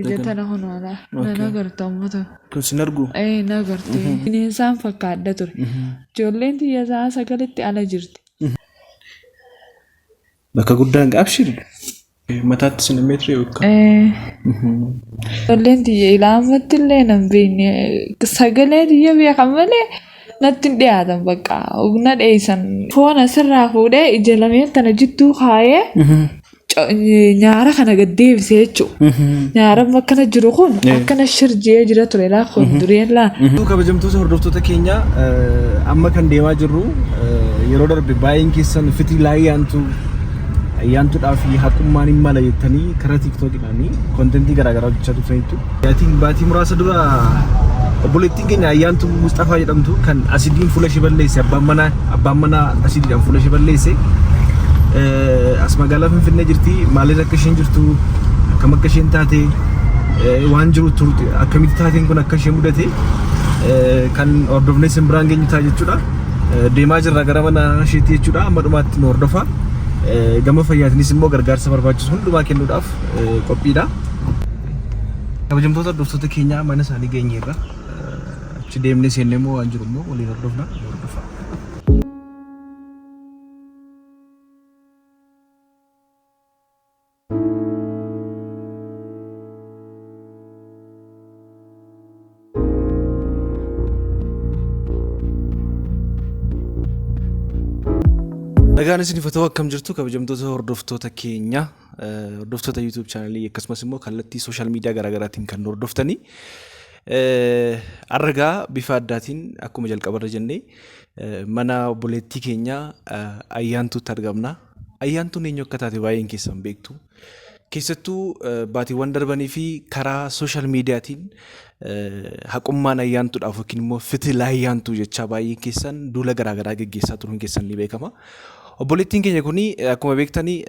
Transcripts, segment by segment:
Ija tana kunoodha. Nan agarta uummata. Kun sin argu? Ee na agarte. Bineensaan fakkaadha ture. Ijoolleen tiyya sa'a 9tti ala jirti. Bakka guddaan abshir. Mataatti sin himmee ture yookaan? Ee. Ijoolleen tiyya ilaa ammatti illee nan beekne. Sagalee tiyya beekan malee natti hin dhiyaatan bakka. Na dheeysan. Foon asirraa fuudhee ija lameen tana jidduu kaayee nyaara kana gad deebisee jechuudha. Nyaara amma akkana jiru kun akkana shirjee jira ture laa kun dureen laa. Kabajamtoota hordoftoota keenya, amma kan deemaa jirru, yeroo darbe baay'een keessan fitii laayyaantu ayyaantuudhaa fi haqummaan hin mala jettanii karaa tiiktookiidhaan contentii garaagaraa hojjechaa turtaniitu. Yaatiin baatii muraasa dura obboleettiin keenya Ayyaantuu Musxafaa jedhamtu kan asidiin fuula ishee balleesse, abbaan manaa asidiidhaan fuula ishee balleesse, as magaalaa Finfinnee jirti. Maaliin akka isheen jirtu, akkam akka isheen taate, waan jiru turte, akkamitti taateen kun akka ishee mudate kan hordofnee isin biraan geenyu ta'a jechuudha. Deemaa jirra gara mana isheetti jechuudha. Amma dhumaatti nu hordofa. Gama fayyaatiinis immoo gargaarsa barbaachisu hundumaa kennuudhaaf qophiidha. Kabajamtoota hordoftoota keenyaa, mana isaanii geenyeerra. Achi deemnee seennee immoo waan jiru immoo waliin hordofna. Nu hordofa. Nagaan isiniif haa ta'u. Akkam jirtu kabajamtoota hordoftoota keenya, hordoftoota YouTube channelii, akkasumas immoo kallattii social media garaagaraatiin kan nu hordoftanii. Argaa bifa addaatiin akkuma jalqabarra jennee mana obboleettii keenya Ayyaantuutti argamna. Ayyaantuun eenyu akka taate baay'een keessan beektu. Keessattuu baatiiwwan darbanii fi karaa social mediaatiin haqummaan ayyaantuudhaaf yookiin immoo fitil ayyaantuu jechaa baay'een keessan duula garaagaraa geggeessaa turuun keessan ni beekama. Obboleettiin keenya kun akkuma beektanii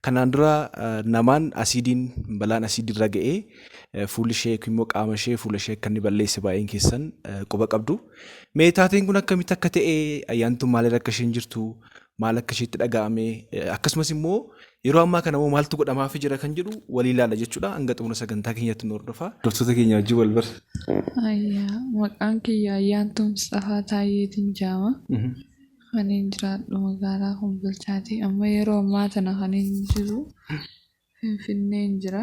kanaan dura namaan asiidiin, balaan asiidii irra ga'ee fuulli ishee yookiin immoo qaama ishee, fuula ishee akka inni balleesse baay'een keessan quba qabdu. Mee taateen kun akkamitti akka ta'e, ayyaantuun maalirra akka isheen jirtu, maal akka isheetti dhaga'ame, akkasumas immoo yeroo ammaa kana immoo maaltu godhamaafii jira kan jedhu walii ilaala jechuudha. Hanga xumura sagantaa keenyatti nu hordofaa. Hordoftoota keenya wajjin wal bara. Ayyaa, maqaan kiyya Ayyaantuu Musxafaa Taayyeetiin jedhama. Kan hin jiraadhu magaalaa Kombolchaati. Amma yeroo ammaa tana kan hin jiru Finfinneen jira.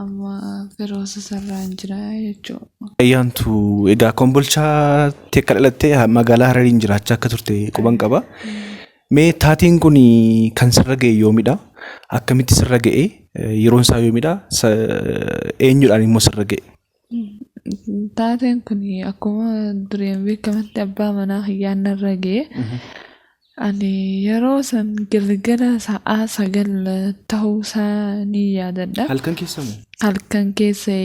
Amma firoota sarraan jira jechuudha. Ayyaantu, egaa Kombolchaatti akka dhalatte, magaalaa Harariin jiraachaa akka turte quban qaba. Mee taateen kun kan sirra ga'e yoomidha? Akkamitti sirra ga'e? Yeroon isaa yoomidha? Eenyudhaan immoo sirra ga'e? Taateen kun akkuma dureen beekametti abbaa manaa kiyyaan narra ga'e. Ani yeroo san galgala sa'aa 9 ta'uu isaa ni yaadadha. Halkan keessa moo? Halkan keessa,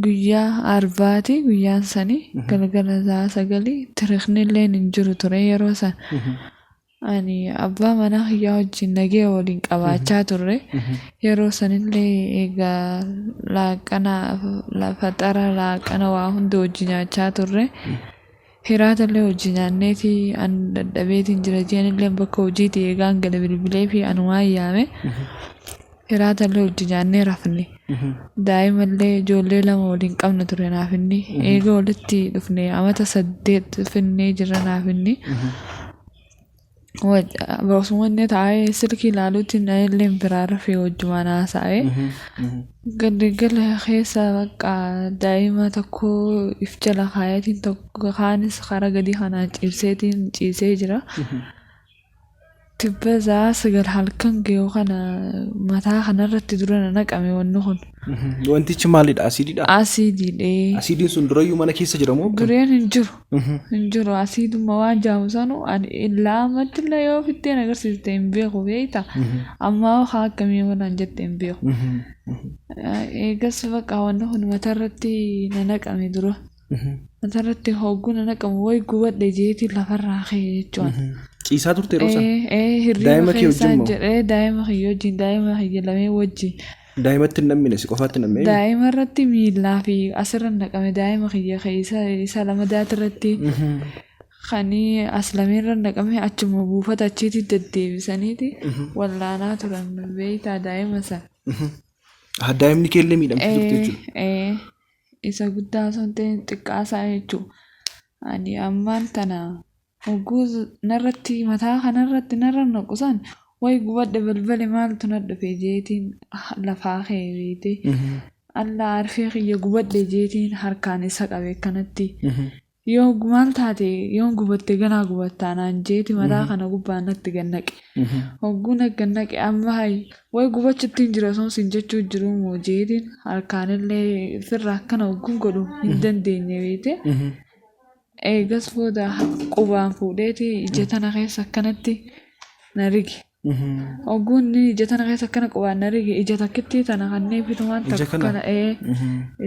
guyyaa Arbaati guyyaan sani, galgala sa'aa 9, tirikni illee hin jiru ture yeroo san. Ani abbaa manaa kiyyaa wajjin nagaya waliin qabaachaa turre. Yeroo sanillee egaa laaqana, faxara, laaqana waa hunda wajji nyaachaa turre. Hiraata illee wajji nyaanneeti an dadhabeetiin jira jeenillee bakka hojiitii eegaan gale bilbilee fi anumaan yaame. Hiraata illee wajji nyaannee rafne. Daa'ima illee, ijoollee lama waliin qabna ture naaf inni. Eega walitti dhufne amata 8 finnee jirra naaf inni. Osuma inni taa'ee silkii ilaaluutti anillee biraa rafee wajjumaan haasa'ee. Galgala keessa bakka daa'ima tokko if jala kaayatiin, tokko kaanis karaa gadii kanaan ciibseetiin ciisee jira. Tibba sa'a 9 halkan gahu kana mataa kanarratti dura na naqame wanni kun. Wantichi maalidha? Asiididha? Asiidiidha. Asiidiin sun durayyuu mana keessa jira moo? Dureen hin jiru. Hin jiru. Asiiduma waan jaamu sanu ani illaa ammatti illee yoo fitteen agarsiiste hin beeku, beekta. Ammaa haa akkamii malaan jette hin beeku. Eegas bakka wanni kun matarratti na naqame dura. Matarratti hogguu na naqamu wayi gubadhe jeetii lafarraa ka'e jechuudha. Ciisaa turte yeroo sana? Ee, hirriba Daa'ima kee wajjin keessaan moo? jedhee, daa'ima kiyya wajjin, daa'ima kiyya lameen wajjin. Daa'imatti hin nammine, si qofaatti nammee? Daa'ima irratti miillaa fi asirra naqame, daa'ima kiyya keessa isa lama daati irratti kan as lameen irra naqame, achuma buufata achiitti deddeebisaniiti wallaanaa turan, beektaa, daa'ima sana. Daa'imni kee illee miidhamtee turte jechuudha. Ee, isa guddaa osoo hin ta'in xiqqaa isaa jechuudha. Ani ammaan tana hogguu narratti mataa kanarratti narra naqu san, "Way gubadhe, balbale, maaltu na dhufe?" jeetiin lafaa ka'e beekte. "Allah, arfee kiyya, gubadhe," jeetiin harkaan isa qabe akkanatti. "Yoo maal taate? Yoon gubatte ganaa gubattaa," naan jeeti mataa kana gubbaan natti gannaqe. Hogguu na gannaqe, "Amma hay, way gubachuutti hin jira osoo sin jechuu jiruu moo?" jeetiin harkaanillee ofirraa akkana hogguun godhu hin dandeenye beekte. Eegas booda qubaan fuudheeti ija tana keessa akkanatti na rige. Hogguun inni ija tana keessa akkana qubaan na rige, ija takkittii tana kanneen fitumaan Ija takka kana? Kana, ee,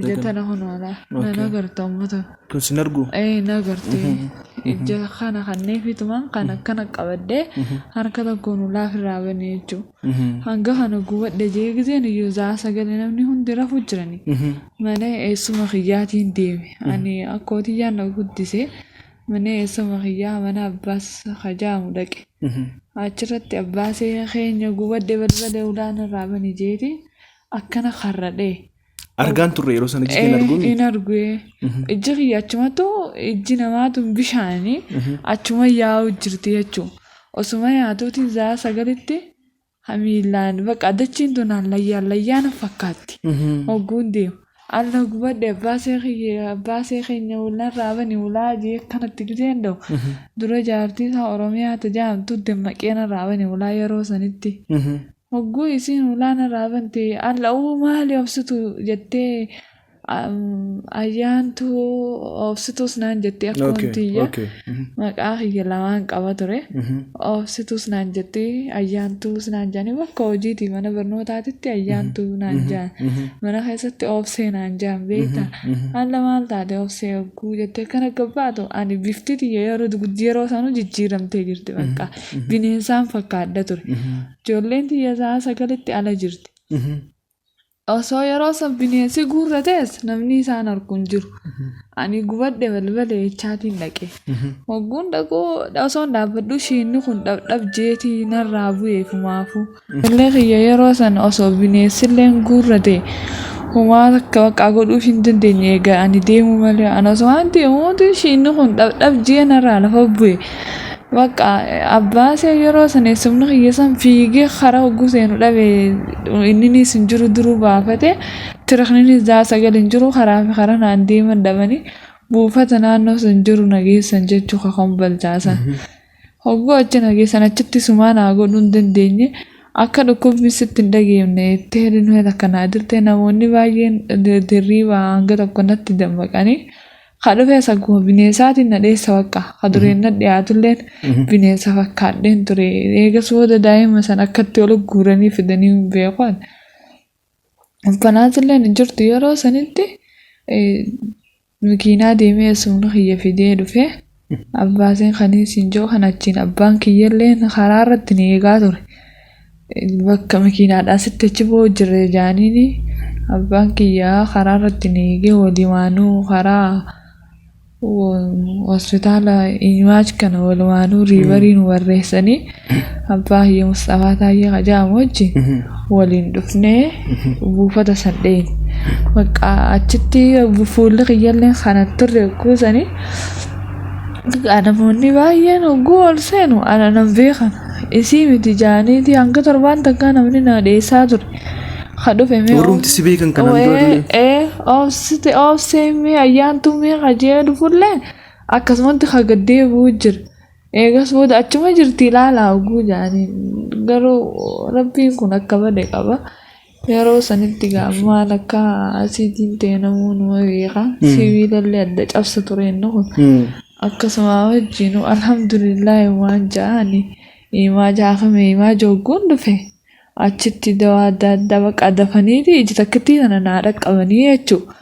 ija tana kunuudha. Nan agarta uummata. Kun sin argu? Ee, na agarte. Ija kana kanneen fitumaan kan akkana qabadhee harka tokkoon ulaa ofirraa bane jechuudha. Hanga kana gubadhe jee gizeen iyyuu za'a sagalee namni hundi rafuu jirani. Mana eessuma kiyyaatiin deeme. Ani akkootiyyaan na guddise. Mana eessuma kiyyaa, mana abbaas hajaamu dhaqe. Achirratti abbaasee keenya, "Gubadhe, balbala ulaan irraa bani," jeeti akkana karradhee. Argaan turre yeroo sana iji kee hin arguu? Hin argu. Ijji kiyya achumattu, ijji namaatu bishaanii achuma yaa'u jirti jechuudha. Osuma yaatuutiin za'a sagalitti miilaan bakka dachiin tun hallayyaa hallayyaa na fakkaatti. Hogguun deemu. "Alla, gubadhe, abbaasee kiyya, abbaasee keenya, ulaan bani ulaa," jee akkanatti gizeen dha'u. Dura jaartii isaa Oromiyaa tajaajiltu dammaqee narraa bani ulaa yeroo sanitti. Hogguu isiin ulaa narraa bante, "Alla uu, maali obsitu?" jettee, "Ayyaantu, obsitus," naan jettee, akkuma tiyya maqaa kiyya lamaan qaba ture. Obsitus naan jettee, ayyaantuus naan jedhanii bakka hojiitii mana barnootaatitti ayyaantuu naan jedhan. Mana keessatti obsee naan jedhan beektaa. "Alla, maal taate obsee?" hogguu jettee akkana gabbaatu, ani bifti tiyya yeroo sanuu jijjiiramtee jirti, bakka bineensaan fakkaadha ture. Ijoolleen tiyya sa'a 9tti ala jirti. Osoo yeroo san bineensi guurratees namni isaan argu hin jiru. Ani "Gubadhe, balbala," jechaatiin dhaqe. Hogguun dhaquu osoo hin dhaabbadhu shiinni kun dhabdhab jeetii narraa bu'ee fumaafuu. Illee kiyya yeroo san osoo bineensillee guurrate homaa takka bakka godhuuf hin dandeenye, egaa ani deemuu malee. Ani osoo waan deemuuti shiinni kun dhabdhab jee narraa lafa bu'e. Bakka abbaasee yeroo san eessumni kiyya san fiigee karaa hogguu seenu dhabe, inninis hin jiru, duruu baafate, tirikninis za'a 9 hin jiru, karaa fi karaa naan deeman dhabanii buufata naannoo san jiru nageessan jechuu kakon balchaasan. Hogguu achi nageessan achitti sumaa naa godhuu hin dandeenye, akka dhukkubni sitti hin dhageemne jettee dhimma takka naa dirtee, namoonni baay'een dirriibaa hanga tokko natti dammaqanii ka dhufes akkuma bineensaatiin na dheessa, bakka ka dureen na dhiyaatulleen bineensa fakkaadheen ture. Eegas booda daa'ima san akkatti ol guuranii fidanii hin beekan. Konkolaatilleen hin jirtu yeroo sanitti, makiinaa deemee eessumni kiyya fidee dhufe. Abbaaseen kan siin jiru kan achiin abbaan kiyyallee karaa irratti ni eegaa ture. Bakka makiinaadhaa sitti achi ba'uu jirre jaaniini abbaan kiyyaa karaa irratti ni eegee, waliimaanuu karaa hospitaala Imaaj kana walumaanuu refer nu barreessanii, abbaa kiyya Mustafaa Taayyee Kajaamu wajjin waliin dhufnee buufata san dheeyne. Bakka achitti fuulli kiyyallee kana turre kuusanii namoonni baay'een hogguu ol seenu ana nan beekan. Isii miti jaaniiti hanga torbaan takkaa namni na dheessaa ture. Ka dhufe mee Warrumti si beekan kanaan dura illee. Ee, obsite, obsee mee, ayyaantuu mee kajee dhufullee akkasumatti ka gaddeebi'uu jira. Eegas booda achuma jirti ilaalaa hogguu jaanii, garuu rabbiin kun akka bade qaba. Yeroo sanitti gaa maal akka asiitiin ta'e namuu numa beeka. Sibiilallee adda cabsa ture inni kun. Akkasuma wajjin alhamdulillaahi waan ja'ani himaa jaafame himaa joogguun dhufe achitti dawaa adda addaa bakka dafaniiti ija takkittii tana naa dhaqqabanii jechuudha.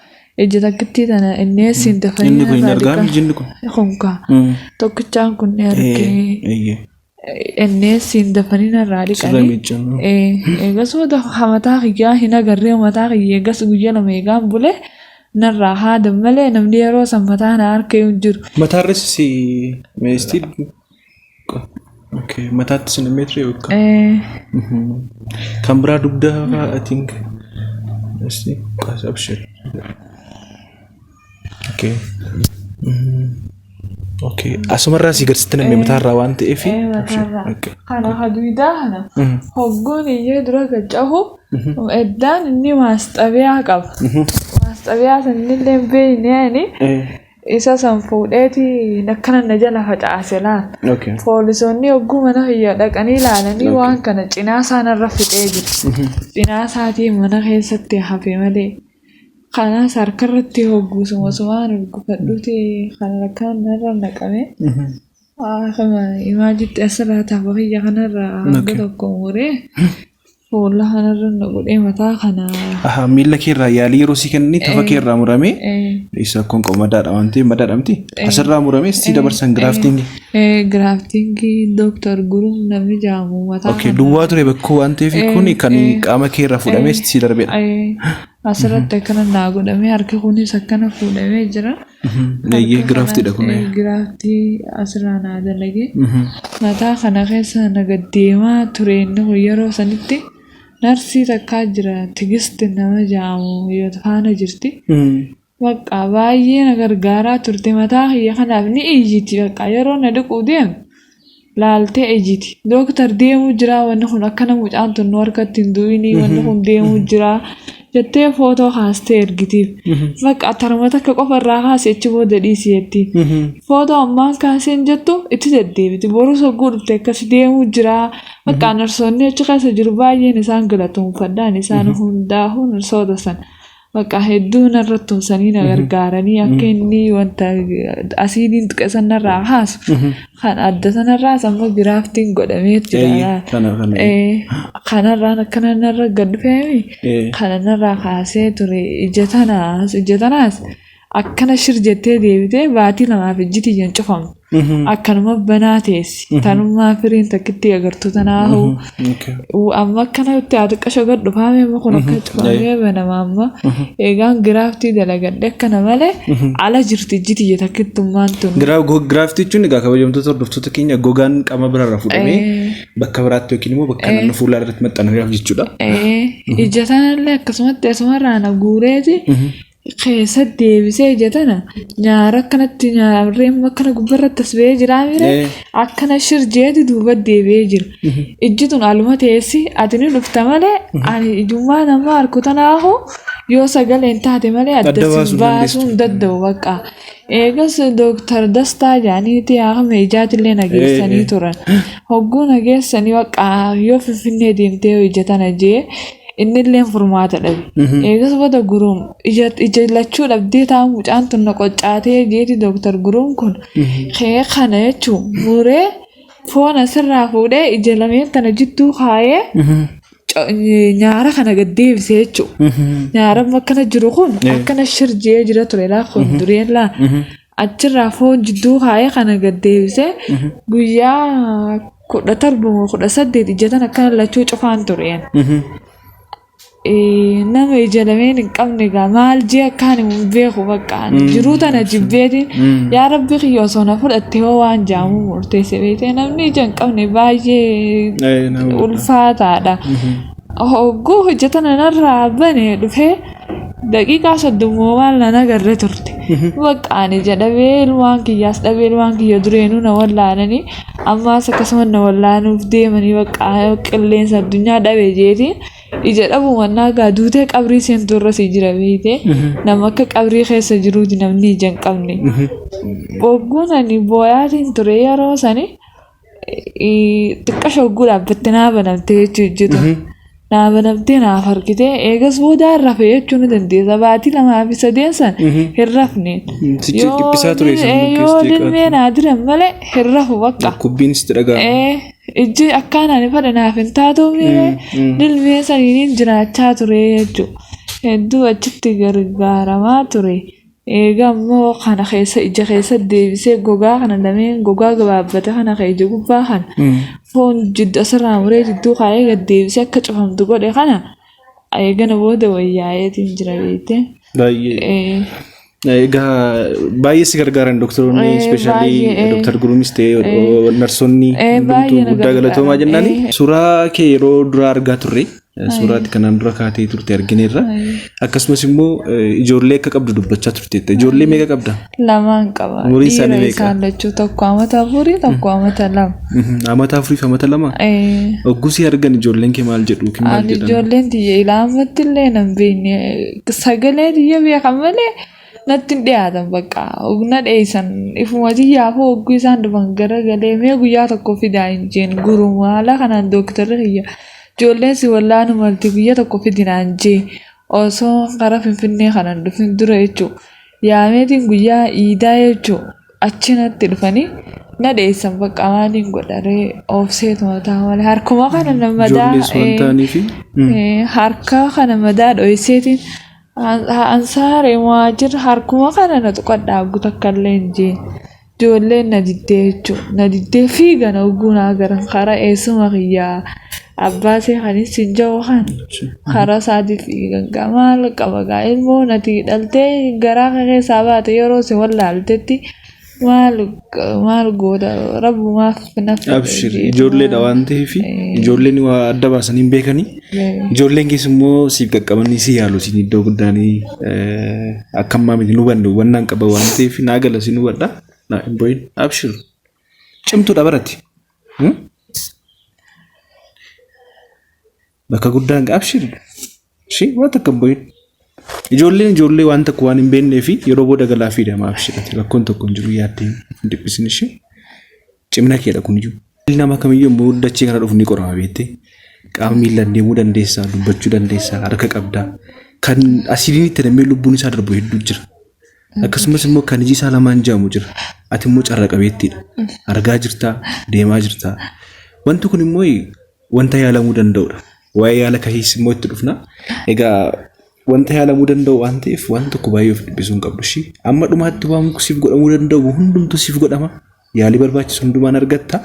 Ija takkittii tana inni siin dafanii Inni kun hin narraa argaa dhiqan. ijinni kun. Kun kaa tokkichaan kun ni argee. Eeyyee. Inni siin dafanii narraa Sirra dhiqanii. miiccan. Eegas booda mataa kiyyaa hin agarree, mataa kiyya eegas guyyaa 2 eegaan bule narraa haadan malee namni yeroo san mataa na harka hin jiru. Mataarras si meestii. Okay, mataatti si namee ture yookaan. Kan biraa dugda fa'aa, I think. Esti qas abshir. Okay. Okay. Asumarraa si garsitti namni mataarraa waan ta'eef. Mataarraa. Okay. Kana haduudaa kana hogguun iyyee dura gaccahu eddaan inni maasxabiyaa qaba. Maasxabiyaa sanillee hin beekne ani isa san fuudheeti akkana na jala facaase laal. Okay. Poolisoonni hogguu mana kiyya dhaqanii ilaalanii waan kana cinaa isaanirra fixee jira. Cinaa isaatiin mana keessatti hafe malee. Kanaas harkarratti hogguusuma sumaan urgufadhuuti kan akkaan narra naqame. Imaajitti asirraa tafa kiyya kanarraa hanga tokko muree fuula kanarra na godhee mataa kana. Aha, miila keerraa yaalii yeroo sii kennanii tafa keerraa muramee isa kun madaadha waan ta'eef madaadha miti. Asirraa muramee si dabarsan grafting. Grafting Dooktar Guruum namni jedhamu mataa Okay, duwwaa ture bakkuu waan ta'eef kun kan qaama keerraa fuudhamee si darbedha. Asirratti akkana naa godhamee harki kunis akkana fuudhamee jira. Eeyyee, graftiidha kun. Graftii asirraa naa dalagee. Mataa kana keessa na gaddeemaa ture inni kun yeroo sanitti narsii takkaa jira, Tigist nama jedhamu yoo faana jirti. Bakka baay'ee na gargaaraa turte. Mataa kiyya kanaaf ni iyyiti, bakka yeroo na dhiquu deemu laaltee iyyiti. "Dooktar, deemuu jira wanni kun, akkana mucaan tun nu harkatti hin du'inii, wanni kun deemuu jira" jettee footoo kaastee ergitiif. Bakka tarma takka qofa irraa kaase, achi booda dhiisi jettiin. Footoo ammaan kaaseen jettu itti deddeebiti. Boruu sogguu dhufte akkas deemuu jira. Bakka narsoonni achi keessa jiru baay'een isaan galatoomfadhaan, isaan hundaa'uu narsoota sana. Bakka hedduu narratti tumsanii na gargaaranii akka inni wanta asiidiin tuqe sanarraa kaasu. Kan adda sanarraas ammoo graftiin godhamee jira. Kanarraan akkana narra gad dhufeemi. Kana narraa kaasee ture. Ija tanaas akkana shir jettee deebitee baatii 2f ijji tiyyan cufamu. Akkanuma banaa teessi. Tanummaa firiin takkitti agartuu tanaahu. Amma akkanatti haa xiqqasho gad dhufaame, amma kun akka cufamee banama amma. Eegaan graftii dalagadhe akkana malee ala jirti ijji tiyya takkittummaan tun. Graftii jechuun egaa, kabajamtoota hordoftoota keenya, gogaan qaama biraarraa fuudhamee bakka biraatti yookiin immoo bakka naannoo fuulaa irratti maxxanuudhaaf jechuudha. Ija tanallee akkasumatti asumarraa na guureeti. Keessa deebisee ija tana nyaara akkanatti nyaarreen akkana gubbarratti as ba'ee jira mire, akkana shirjeeti duuba deebi'ee jira. Ijji tun aluma teessi, ati ni dhufta malee ani ijummaa nama harku tanaahu yoo sagaleen taate malee adda baasuu hin danda'u bakka. Eegas Dooktar Dastaa jedhaniiti haakama ijaatillee nageessanii turan. Hogguu nageessanii bakka yoo Finfinnee deemtee yoo ija tana jee innillee furmaata dhabe. Eegas booda Guruum ija lachuu dhabdee taa'u mucaan tun na qoccaatee jeeti. Dooktar Guruum kun kee kana jechuun muree foon asirraa fuudhee ija lameen tana jidduu kaayee nyaara kana gad deebisee jechuudha. Nyaara akkana jiru kun akkana shirjee jira ture laa, kun dureen laa. Achirraa foon jidduu kaayee kana gad deebisee guyyaa 17 moo 18 ija tana akkana lachuu cufaan tureen. Nama ija lameen hin qabne egaa maal jee akkaan hin beeku, bakka jiruu tana jibbeetiin yaa rabbi kiyya osoo na fudhatte hoo waan jaamu murteesse beekte, namni ija hin qabne baay'ee ulfaataadha. Hogguu hojja tana narraa bane dhufee daqiiqaa 30 maal nan agarre turte. Bakka ani ija dhabee ilmaan kiyyaas dhabee, ilmaan kiyya dureenuu na wallaalanii ammaas akkasuma na wallaanuuf deemanii, bakka qilleensa addunyaa dhabe jeetiin ija dhabu mannaa gaa duutee qabrii seentu irra si jira beekte, nama akka qabrii keessa jiruuti namni ija hin qabne. Hogguun ani booyaatiin ture yeroo sani xiqqa shogguu dhaabbatte naa banamte jechuu hojjetu. Naa banamtee naaf harkitee eegas booda rafe jechuu ni dandeessa. Baatii 2 fi 3 san hin rafne. Sichi dhiphisaa ture sammuu Yoo keessa. dilmee naa diran malee hin rafu bakka. Dhukkubbiin sitti dhaga'ama. Ijji akkaan ani fedhe naaf hin taatu miire, dilmee saniin jiraachaa ture jechuudha. Hedduu achitti gargaaramaa ture. Egaa immoo kana keessa ija keessa deebisee gogaa kana lameen, gogaa gabaabbate kana kan ija gubbaa kana foon jiddu asirraa muree jidduu kaayee gad deebisee akka cufamtu godhe. Kana eegana booda wayyaa'eetiin jira beektee. Baay'ee. Egaa baay'ee si gargaaran doktoroonni, especially Dooktar Guruumis ta'e narsoonni hundumtuu guddaa galatoomaa jennaani. Suuraa kee yeroo duraa argaa turre Suuraatti kanaan dura kaatee turte argineerra. Akkasumas immoo ijoollee akka qabdu dubbachaa turteetta. Ijoollee meeqa qabda? Lamaan qaba. Umuriin isaanii Dhiira meeqa? isaan lachuu tokko amata afurii tokko amata lama. Amata afurii fi amata lama? Eh, Hogguu si argan ijoolleen kee maal jedhu yookiin maal Ani jedhan? ijoolleen tiyya ilaa ammatti illee nan beekne sagalee tiyya beekan malee natti hin dhiyaatan bakka na dheeysan ifuma tiyyaafuu hogguu isaan dhufan garagalee mee guyyaa tokko fidaa hin jeen guruma haala kanaan dooktarri kiyya ijoolleen si wallaanu malti guyyaa tokko fidi naan jee osoo karaa Finfinnee kanan dhufin dura jechuu yaameetiin guyyaa iidaa jechuu achi natti dhufanii na dheessan bakka maaliin godharee oofseetuma ta'a malee harkuma kana na madaa Ijoollees waan ta'aniifi. Harka kana madaa dho'iseetiin ansaaree waajjira harkuma kana na tuqadhaa hogguu takka illee hin jeen. Ijoolleen na diddee jechuudha. Na diddee fiigan hogguu na agaran karaa eessuma kiyyaa abbaa see kan sin jiru kan karaa isaatii fiigan gaa maal qaba gaa ilmoo nati dhaltee garaa kee keessaa baate yeroo si wallaaltetti maal maal goota rabbumaaf na fide Abshir ijoolleedha waan ta'eef ijoolleen waa adda baasanii hin beekanii. Ijoolleen keessa immoo siif qaqqabanii si yaalu siin iddoo guddaanii akka ammaa miti nu hubannu hubannaan qaba waan ta'eef naa gala si nu hubadha. Naa hin boo'in abshir cimtuudha barati. Bakka guddaan abshir ishee waan takka hin boo'in. Ijoolleen ijoollee waan tokko waan hin beeknee fi yeroo booda galaa fi deema abshirati rakkoon tokko hin jiru yaaddee hin dhiphisin ishee cimina keedha kun iyyuu. Nama kamiyyuu immoo dachee kana dhufu ni qorama beektee qaama miilaan deemuu dandeessaa dubbachuu dandeessaa harka qabdaa kan asiidiin itti namee lubbuun isaa darbu hedduu jira. Akkasumas immoo kan iji isaa lamaan jaamu jira. Ati immoo carra qabeettiidha. Argaa jirtaa deemaa jirtaa. Wanti kun immoo wanta yaalamuu danda'udha. Waa'ee yaala kahiis immoo itti dhufna. Egaa wanta yaalamuu danda'u waan ta'eef waan tokko baay'ee of dhiphisuu hin qabdu ishii. Amma dhumaatti waan siif godhamuu danda'u hundumtuu siif godhama. Yaalii barbaachisu hundumaan argatta.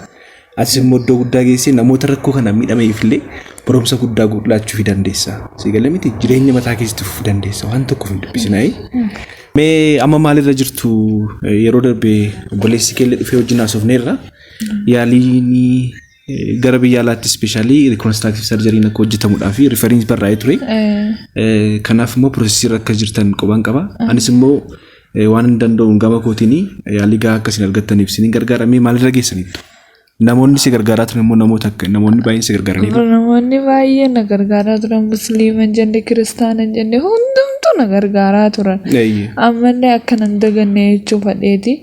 Atis immoo iddoo guddaa geessee namoota rakkoo kanaan miidhameef illee barumsa guddaa laachuu fi dandeessa. Si galee miti jireenya mataa keessatti fufuu dandeessa. Waan tokkoof hin dhiphisinaayi. Mee amma maalirra jirtu yeroo darbe obboleessi keellee dhufee wajjin haasofneerra. Yaaliin gara biyya alaatti specially reconstructive surgeryn akka hojjetamuudhaaf referiin barraa'ee ture. Kanaaf immoo processii irra akka jirtan quban qaba. Anis immoo waan hin danda'uun gama kootiin yaalii gahaa akka isin argattaniif isin gargaaramee maalirra geessaniittu? Namoonni si gargaaraa turan immoo namoota akka namoonni baay'een si gargaaraniiru. Namoonni baay'een na gargaaraa turan musliima hin jenne kiristaana hin jenne hundumtuu na gargaaraa turan. Ammallee akka nan daganne jechuu fadheeti.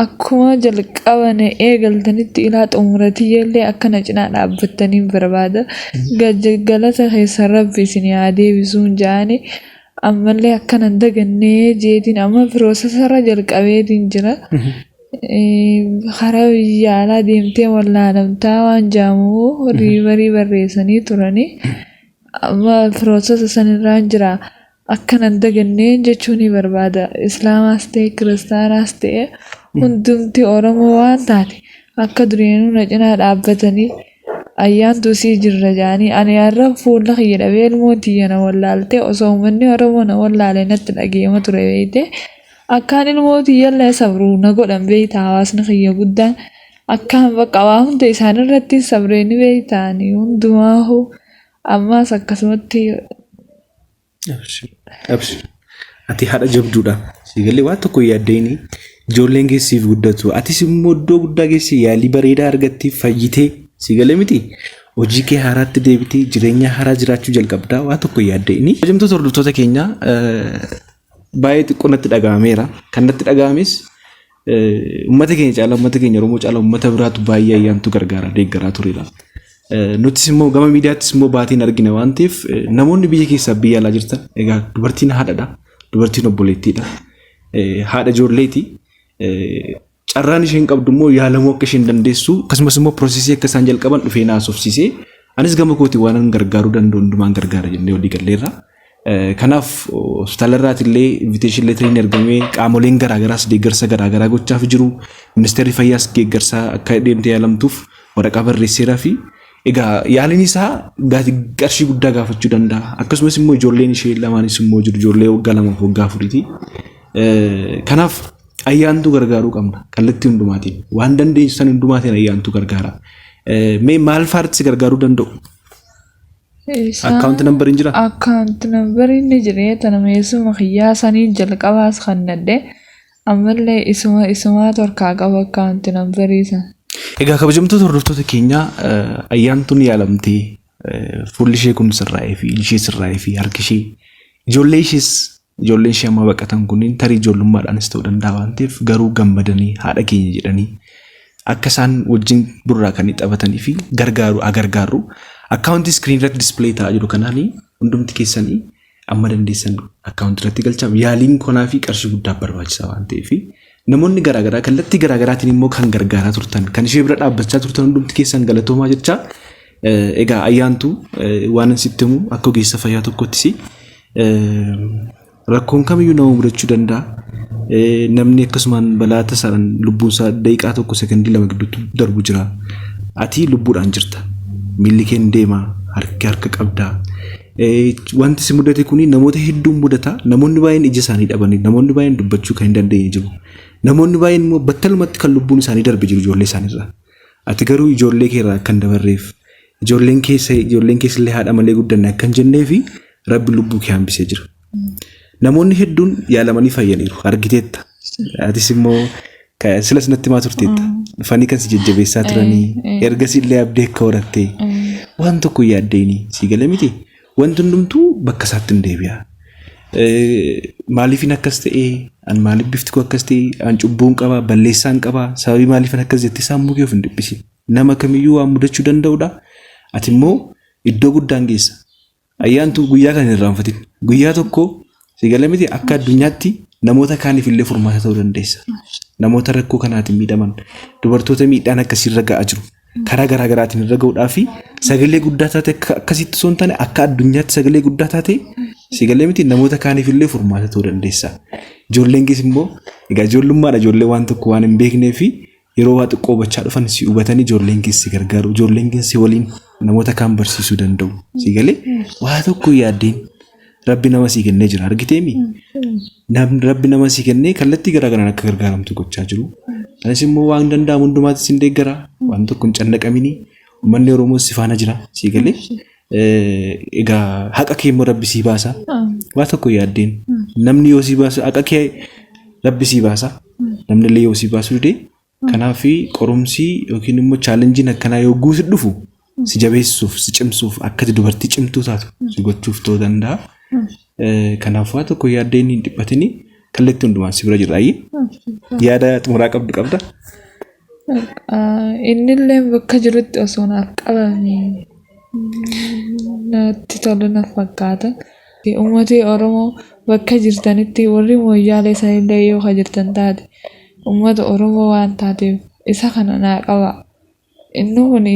Akkuma jalqabane eegaltanitti ilaa xumuratiyyallee akka na cinaa dhaabbattaniin barbaada. Galata keessan rabbi isin haa deebisuun jaani ammallee akka nan dagannee jeetiin amma processarra jalqabeetiin jira. Karaa biyya alaa deemtee wallaalamtaa waan jaamu referii barreessanii turanii amma processa sanirraan jira. Akka nan dagannee jechuu ni barbaada. Islaamaas ta'e kiristaanaas ta'e hundumti Oromoo waan taate akka duriinuu na cinaa dhaabbatanii ayyaantu sii jirra jaanii ani har'a fuula kiyya dhabee ilmoon tiyya na wallaaltee osoo uummanni Oromoo na wallaale natti dhageema ture beeyte. Akkaan ilmoo tiyyallee sabruu na godhan beeyta hawaasni kiyya guddaan akkaan bakka waa hunda isaanirratti sabree ni beeytaani hundumaahu ammaas akkasumatti. Abshir. Abshir. Ati haadha jabduudha. Si galee waan tokko yaaddeeni ijoolleen geessiif guddatu. Atis immoo iddoo guddaa geessi yaalii bareedaa argattee fayyitee si galee miti. Hojii kee haaraatti deebitee jireenya haaraa jiraachuu jalqabdaa waan tokko yaaddeeni. Kabajamtoota hordoftoota keenyaa baay'ee xiqqoo natti dhaga'ameera. Kan natti dhaga'ames uummata keenya caalaa uummata keenya Oromoo caalaa uummata biraatu baay'ee ayyaantu gargaara deeggaraa turedha. Nutis immoo gama miidiyaattis immoo baatiin argina waan ta'eef namoonni biyya keessaa biyya alaa jirtan egaa dubartiin haadhadha. Dubartiin obboleettiidha. Haadha ijoolleeti. Carraan isheen qabdu immoo yaalamuu akka isheen dandeessu akkasumas immoo processii akka isaan jalqaban dhufee na haasofsiisee anis gama kootii waan gargaaruu danda'u hundumaan gargaara jennee walii galleerra. Kanaaf hospitaala irraati illee invitation letteriin ergamee qaamoleen garaagaraas deeggarsa garaagaraa gochaaf jiru. Ministeerri fayyaas deeggarsa akka deemtee yaalamtuuf waraqaa barreesseeraa fi egaa yaaliin isaa qarshii guddaa gaafachuu danda'a. Akkasumas immoo ijoolleen ishee lamaanis immoo jiru ijoollee waggaa lamaaf waggaa afuriiti. Kanaaf ayyaantuu gargaaruu qabna kallattii hundumaatiin waan dandeessu san hundumaatiin ayyaantuu gargaara. Mee maal faarti si gargaaruu danda'u? Account numberiin jira? Account numberiin ni jira. Tana meesuma kiyyaa saniin jalqabaas kannadhe. Ammallee isuma isumaatu harkaa qaba account numberii sana. Egaa kabajamtoota hordoftoota keenyaa, Ayyaantuun yaalamtee fuulli ishee kun sirraa'ee fi iji ishee sirraa'ee fi harki ishee, ijoollee ishees, ijoolleen ishee amma baqatan kunniin tarii ijoollummaadhaanis ta'uu danda'a waan ta'eef, garuu gammadanii haadha keenya jedhanii akka isaan wajjin burraaqanii taphatanii fi gargaaru agargaarru akkaawuntii screen irratti display ta'aa jiru kanaanii hundumti keessanii amma dandeessan akkaawuntii irratti galchaa. Yaaliin konaa fi qarshii guddaa barbaachisaa waan ta'eef, namoonni garaagaraa kallattii garaagaraatiin immoo kan gargaaraa turtan, kan ishee bira dhaabbachaa turtan hundumti keessan galatoomaa jechaa, egaa Ayyaantu, waan sitti himu akka ogeessa fayyaa tokkottis, rakkoon kamiyyuu nama mudachuu danda'a. Namni akkasumaan balaa tasaadhaan lubbuun isaa daqiiqaa 1, sekondii 2 gidduutti darbu jira. Ati lubbuudhaan jirta. Miilli kee hin deema. Harki harka qabda. Wanti si mudate kuni namoota hedduun mudata. Namoonni baay'een ija isaanii dhabanii, namoonni baay'een dubbachuu kan hin dandeenye jiru. Namoonni baay'een immoo battalumatti kan lubbuun isaanii darbe jiru ijoollee isaaniirraa. Ati garuu ijoollee kee irraa akka hin dabarreef, ijoolleen keessa ijoolleen keessallee haadha malee guddanne akka hin jennee fi Rabbi lubbuu kee hambisee jira. Namoonni hedduun yaalamanii fayyaniiru, argiteetta. Atis immoo silas natti himaa turteetta. Dhufanii kan si jajjabeessaa turanii, ergasii illee abdii akka horattee waan tokko yaaddeeni si galee miti. Wanti hundumtuu bakka isaatti hin deebi'a. Maaliifin akkas ta'ee, an maaliif bifti koo akkas ta'e, an cubbuun qaba, balleessaan qaba, sababii maaliifin akkas jettee sammuu kee of hin dhiphisin. Nama kamiyyuu waan mudachuu danda'udha. Ati immoo iddoo guddaan geessa. Ayyaantu, guyyaa kana hin irraanfatin. Guyyaa tokko si galee miti, akka addunyaatti namoota kaaniif illee furmaata ta'uu dandeessa. Namoota rakkoo kanaatiin miidhaman, dubartoota miidhaan akkasiirra ga'aa jiru, karaa garaa garaatiin irra ga'uudhaa fi sagalee guddaa taate, akka akkasitti osoo hin taane akka addunyaatti sagalee guddaa taate, si galee miti, namoota kaaniif illee furmaata ta'uu dandeessa. Ijoolleen kees immoo egaa ijoollummaadha, ijoollee waan tokko waan hin beeknee fi yeroo waa xiqqoo hubachaa dhufan si hubatanii ijoolleen kees si gargaaru, ijoolleen kees si waliin namoota kaan barsiisuu danda'u. Si galee, waa tokko yaaddeen, Rabbi nama sii kennee jira, argiteemi? Namni Rabbi nama sii kennee kallattii garaa garaan akka gargaaramtu gochaa jiru. Anis immoo waan danda'amu hundumaatti sin deeggara. Waan tokko hin cannaqamini. Uummanni Oromoo si faana jira. Si galee, egaa haqa kee immoo Rabbi sii baasa. Waa tokko yaaddeen, namni yoo sii baasu haqa kee Rabbi sii baasa. Namni illee yoo sii baasuu dide. Kanaaf qorumsi yookiin immoo challengeiin akkanaa yoo guutu dhufu si jabeessuuf, si cimsuuf, akka ati dubartii cimtuu taatu si gochuuf ta'uu danda'a. Kanaaf waa tokko yaaddeen, hin dhiphatini, kallattii hundumaan si bira jirra. Yaada xumuraa qabdu qabda? Innillee bakka jirutti osoo naaf qabame natti tolu na fakkaata. Uummati Oromoo bakka jirtanitti, warri Mooyyaalee sanillee yoo ka jirtan taate, uummata Oromoo waan taateef isa kana naa qaba. Inni kun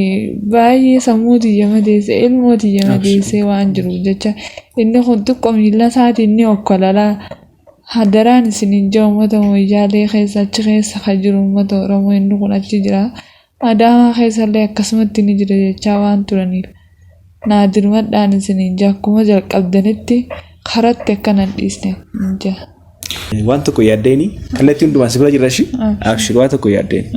baay'ee sammuu tiyya madeesse, ilmoo tiyya madeessee waan jiruuf jecha, inni kun xiqqoo miila isaatiin ni okkolalaa. Hadaraan isiniin jira, uummata Mooyyaalee keessa achi keessa ka jiru uummata Oromoo, inni kun achi jira. Adaamaa keessallee akkasumatti ni jira jechaa waan turaniif, naa dirmadhaan isiniin jira, akkuma jalqabdanitti karatti akkana hin dhiisne hin jira. Waan tokko yaaddeeni, kallattii hundumaan si bira jirra ishii. Abshir, waa tokko yaaddeen.